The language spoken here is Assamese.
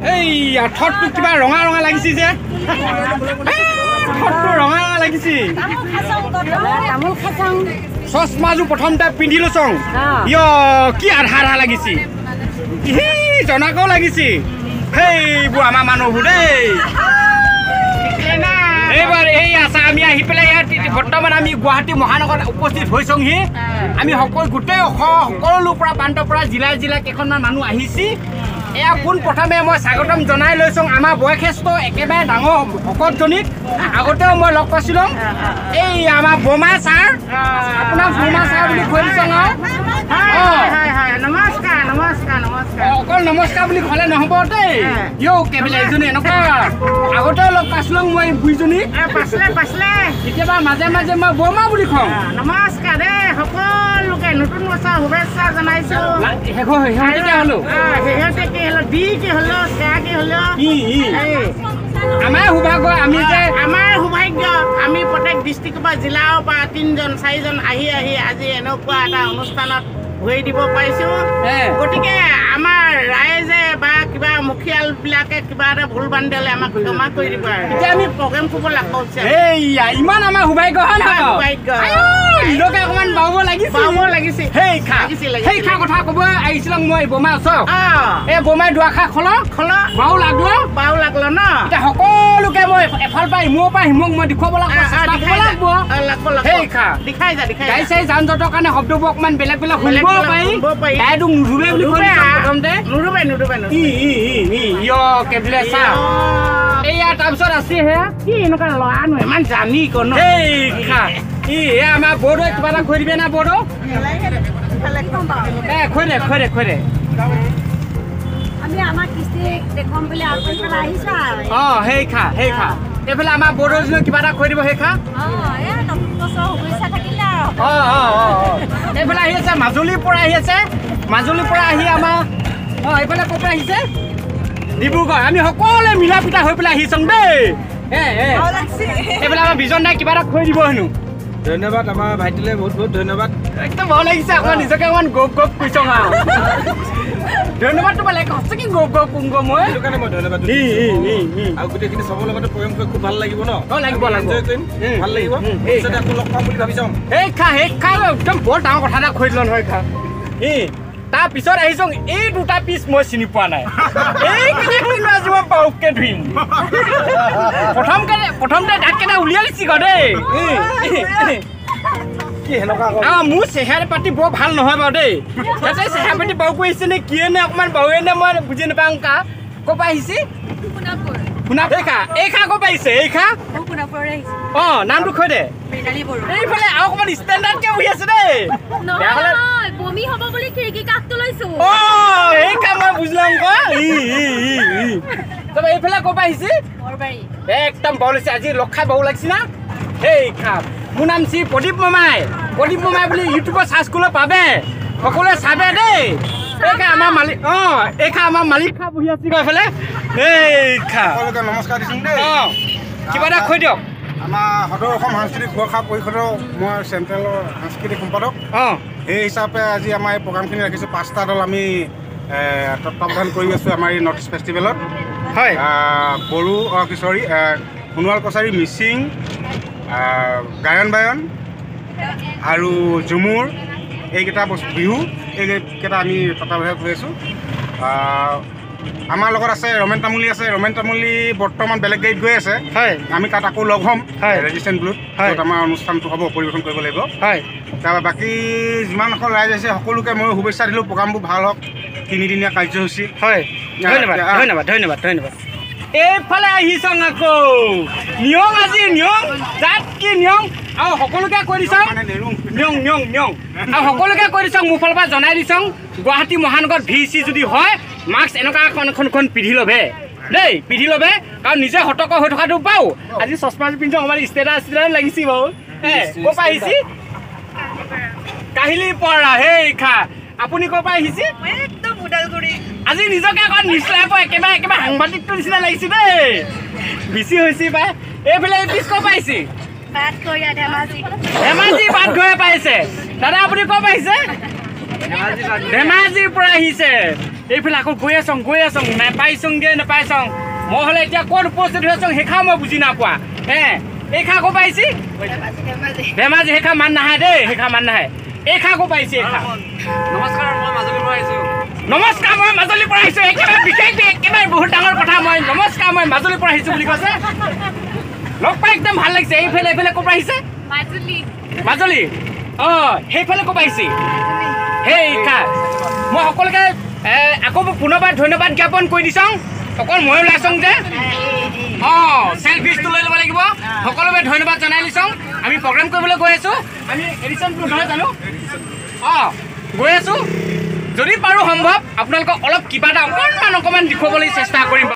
এই ঠটটো কিবা ৰঙা ৰঙা লাগিছে যে, ঠটটো ৰঙা ৰঙা লাগিছে। চশমাযোৰ প্ৰথমতে পিন্ধি লৈছো, ইয় কি আধা আধা লাগিছে, জনাকো লাগিছে। সেইবোৰ আমাৰ মানুহবোৰ দেই। এইবাৰ এই আছা আমি আহি পেলাই ইয়াত বৰ্তমান আমি গুৱাহাটী মহানগৰত উপস্থিত হৈছোঁহি। আমি সকলো গোটেই সকলো পৰা প্ৰান্তৰ পৰা জিলাই জিলা কেইখনমান মানুহ আহিছে। এয়া পোনপ্ৰথমে মই স্বাগতম জনাই লৈছোঁ আমাৰ বয়সস্থ একেবাৰে ডাঙৰ ভকতজনীক, আগতেও মই লগ পাইছিলোঁ। এই আমাৰ বমা ছাৰ, আপোনাক বমা ছাৰ বুলি কৈ দিছোঁ আৰু। অকল নমস্কাৰ বুলি ক'লে নহ'ব দেই, ইয়ো কেবিলে এজনী এনেকুৱা আগতেও লগ পাইছিলোঁ মই বুঢ়ীজনী, কেতিয়াবা মাজে মাজে মই বৰমা বুলি কওঁ। নমস্কাৰ দেই সকলোকে, নতুন বছৰ শুভেচ্ছা জনাইছোঁ। শেহতীয়াকে হ'লো, শেহতীয়াকে হ'লো, দি কি হ'লো, সেয়া কি হ'লো, আমাৰ সৌভাগ্য, আমি যে আমাৰ সৌভাগ্য, আমি প্ৰত্যেক ডিষ্ট্ৰিক্টৰ পৰা জিলাৰ পৰা 3জন 4জন আহি আহি আজি এনেকুৱা এটা অনুষ্ঠানত ভৰি দিব পাৰিছোঁ। গতিকে আমাৰ ৰাইজে বা কিবা মুখিয়ালবিলাকে কিবা এটা ভুল বান্ধি হ'লে আমাক ক্ষমা কৰি দিব। আৰু এতিয়া আমি প্ৰগ্ৰেম কৰিব লাগিব। এইয়া ইমান আমাৰ সৌভাগ্য হয় নহয়? সৌভাগ্য নিজকে অকণমান বাব লাগিছে, বাব লাগিছে। সেই খা কথা ক'ব আহিছিলোঁ মই বমা ওচৰত। এই বমাই দুআষাৰ খল খল বাও লাগলো, বাও লাগলো ন। এতিয়া সকলোকে মই এফাল পৰা ইমূৰৰ পৰা সিমূৰক মই দেখুৱাব লাগিব, লাগিব। সেই খা দেখাই যা, দেখাই গাড়ী চাড়ী যান জঁটৰ কাৰণে শব্দবোৰ অকণমান বেলেগ বেলেগ শুনিব পাৰি। গাড়ীটো নুধুবে বুলি কৈ প্ৰথমতে, নুধুবে নুধুবে। ই ই ই ইয় কেবিলে চা। এইয়া তাৰপিছত আছে সেয়া কি এনেকুৱা ল'ৰা নো ইমান জানি ক ন। সেই খা ই এ আমাৰ বৰদৈ কিবা এটা খৈ দিবে না বৰদৌ? এ খৈ দে, খৈ দে, খৈ দে। অঁ সেই খা, সেই খা। এইফালে আমাৰ বৰদৈজনীও কিবা এটা খৈ দিব, সেই খা। অঁ অঁ অঁ এইফালে আহি আছে মাজুলীৰ পৰা আহি আছে, মাজুলীৰ পৰা আহি আমাৰ অঁ এইফালে ক'ৰ পৰা আহিছে? ডিব্ৰুগড়। আমি সকলোৱে মিলা পিতা হৈ পেলাই আহিছোঁ দেই। এইফালে আমাৰ বিজন দাই কিবা এটা খৈ দিব হেনো। ধন্যবাদ আমাৰ ভাইটিলৈ, বহুত বহুত ধন্যবাদ। একদম ভাল লাগিছে, অকণমান নিজকে অকণমান গপ গপ কৈছোঁ আৰু। ধন্যবাদ তোমালোকে সঁচাকৈ গপ গপ কোন মই সেইটো কাৰণে মই ধন্যবাদ। আৰু গোটেইখিনি চবৰ লগতে প্ৰগ্ৰেম কৰি খুব ভাল লাগিব ন? অঁ লাগিব, লাগিব, এনজয় কৰিম, ভাল লাগিব। পিছতে আকৌ লগ পাম বুলি ভাবিছোঁ। সেই খা, সেই খা, একদম বৰ ডাঙৰ কথা এটা কৈ দিল নহয় খা। ই তাৰপিছত আহিছোঁ, এই দুটা পিচ মই চিনি পোৱা নাই, এইকেইটা কিন্তু আজি মই বাৰুকে ধুইম। প্ৰথমতে দাঁতকেইটা উলিয়াই দিছি ক দেই। মোৰ চেহেৰা পাতি বৰ ভাল নহয় বাৰু দেই, তাতে চেহেৰা পাতি বাউ কৰি আহিছে নে কিয়ে নে অকণমান বাউৱে নে মই বুজি নাপাওঁ। কা ক'ৰ পৰা আহিছে? সোণাপুৰ। এই খা, এই খা ক'ৰ পৰা আহিছে? এই খা অঁ নামটো কৈ দে। এইফালে আৰু অকণমান ষ্টেণ্ডাৰ্ডকে বহি আছে দেই। এই খা মই বুজিলাম ক। তাৰপৰা এইফালে ক'ৰ পৰা আহিছে? একদম বাউ লাগিছে আজি, লগ খাই বাউ লাগিছে না। সেই খা, মোৰ নাম শ্ৰী প্ৰদীপ মামাই, প্ৰদীপ মামাই বুলি ইউটিউবত চাৰ্চ কৰিলে পাবে, সকলোৱে চাবে দেই। এইখা আমাৰ মালিক, অঁ এইখা আমাৰ মালিক খা বহি আছে এইফালে। এই খা সকলোকে নমস্কাৰ দিছোঁ দেই। অঁ কিবা এটা কৈ দিয়ক। আমাৰ সদৌ অসম সাংস্কৃতিক সুৰক্ষা পৰিষদৰ মই চেণ্ট্ৰেলৰ সাংস্কৃতিক সম্পাদক। অঁ সেই হিচাপে আজি আমাৰ এই প্ৰগ্ৰামখিনি ৰাখিছোঁ। 5টা দল আমি তত্বাৱধান কৰি আছোঁ আমাৰ এই নৰ্থ ইষ্ট ফেষ্টিভেলত। হয়, বড়ো, চৰি সোণোৱাল কছাৰী, মিচিং, গায়ন বায়ন আৰু ঝুমুৰ, এইকেইটা বস্তু বিহু, এইকেইটা আমি তত্বাৱধান কৰি আছোঁ। আমাৰ লগত আছে ৰমেন তামুলী আছে। ৰমেন তামুলী বৰ্তমান বেলেগ গাড়ীত গৈ আছে। হয়, আমি তাত আকৌ লগ হ'ম ৰেজিষ্টেণ্ট ব্লুত, য'ত আমাৰ অনুষ্ঠানটো হ'ব, পৰিৱেশন কৰিব লাগিব। হয়, তাৰপৰা বাকী যিমানসকল ৰাইজ আছে সকলোকে মই শুভেচ্ছা দিলোঁ। প্ৰগ্ৰামবোৰ ভাল হওক, 3দিনীয়া কাৰ্যসূচী। হয়, ধন্যবাদ ধন্যবাদ ধন্যবাদ ধন্যবাদ। এইফালে আহিছং আকৌ নিয়ম, আজি নিয়ম জাত কি নিয়ম আৰু সকলোকে কৈ দিছং নিয়ম নিয়ম নিয়ম আৰু সকলোকে কৈ দিছং, মোৰ ফালৰ পৰা জনাই দিছং, গুৱাহাটী মহানগৰত ভি চি যদি হয় মাস্ক এনেকুৱা এখন এখন পিন্ধি ল'বে দেই, পিন্ধি ল'বে, কাৰণ নিজে সতৰ্ক হৈ থকাটো পাওঁ। আজি চশমা পিন্ধি অকণমান ষ্টেটাছ লাগিছে বাৰু। ক'ৰ পৰা আহিছে? কাহিলীৰ পৰা। সেই খা, আপুনি ক'ৰ পৰা আহিছে? একদম ওদালগুৰি। আজি নিজকে অকণ নিচিনা একেবাৰে একেবাৰে সাংবাদিকটোৰ নিচিনা লাগিছে দেই, বেছি হৈছে পাই। এইফালে এই পিছ ক'ৰ পৰা আহিছে? ধেমাজি বাটঘৰীয়া পাইছে। দাদা আপুনি ক'ৰ পৰা আহিছে? ধেমাজিৰ পৰা আহিছে। এইফালে আকৌ গৈ আছোঁ গৈ আছোঁ নাপাইছোঁগৈ নাপাইছোঁ। মই হ'লে এতিয়া ক'ত উপস্থিত হৈ আছোঁ সেইখা মই বুজি নাপোৱা। হে এইখা আকৌ পাইছি ধেমাজি, সেইখা মান নাহে দেই, সেইখা মান নাহে। এইখা আকৌ পাইছি এইখা। নমস্কাৰ, মই মাজুলীৰ পৰা আহিছোঁ। নমস্কাৰ, মই মাজুলীৰ পৰা আহিছোঁ। একেবাৰে বিশেষ একেবাৰে বহুত ডাঙৰ কথা, মই নমস্কাৰ মই মাজুলীৰ পৰা আহিছোঁ বুলি কৈছে। লগ পাই একদম ভাল লাগিছে। এইফালে এইফালে ক'ৰ পৰা আহিছে? মাজুলী। মাজুলী, অঁ সেইফালে ক'ৰ পৰা আহিছে? সেইখা মই সকলোকে আকৌ পুনৰবাৰ ধন্যবাদ জ্ঞাপন কৰি দিছোঁ। অকল মই ওলাইছোঁ যে অঁ চেলফিটো লৈ ল'ব লাগিব। সকলোকে ধন্যবাদ জনাই দিছোঁ। আমি প্ৰগ্ৰাম কৰিবলৈ গৈ আছোঁ, আমি এডিশ্যন নহয় জানো? অঁ গৈ আছোঁ, যদি পাৰোঁ সম্ভৱ আপোনালোকক অলপ কিবা এটা অকণমান অকণমান দেখুৱাবলৈ চেষ্টা কৰিম।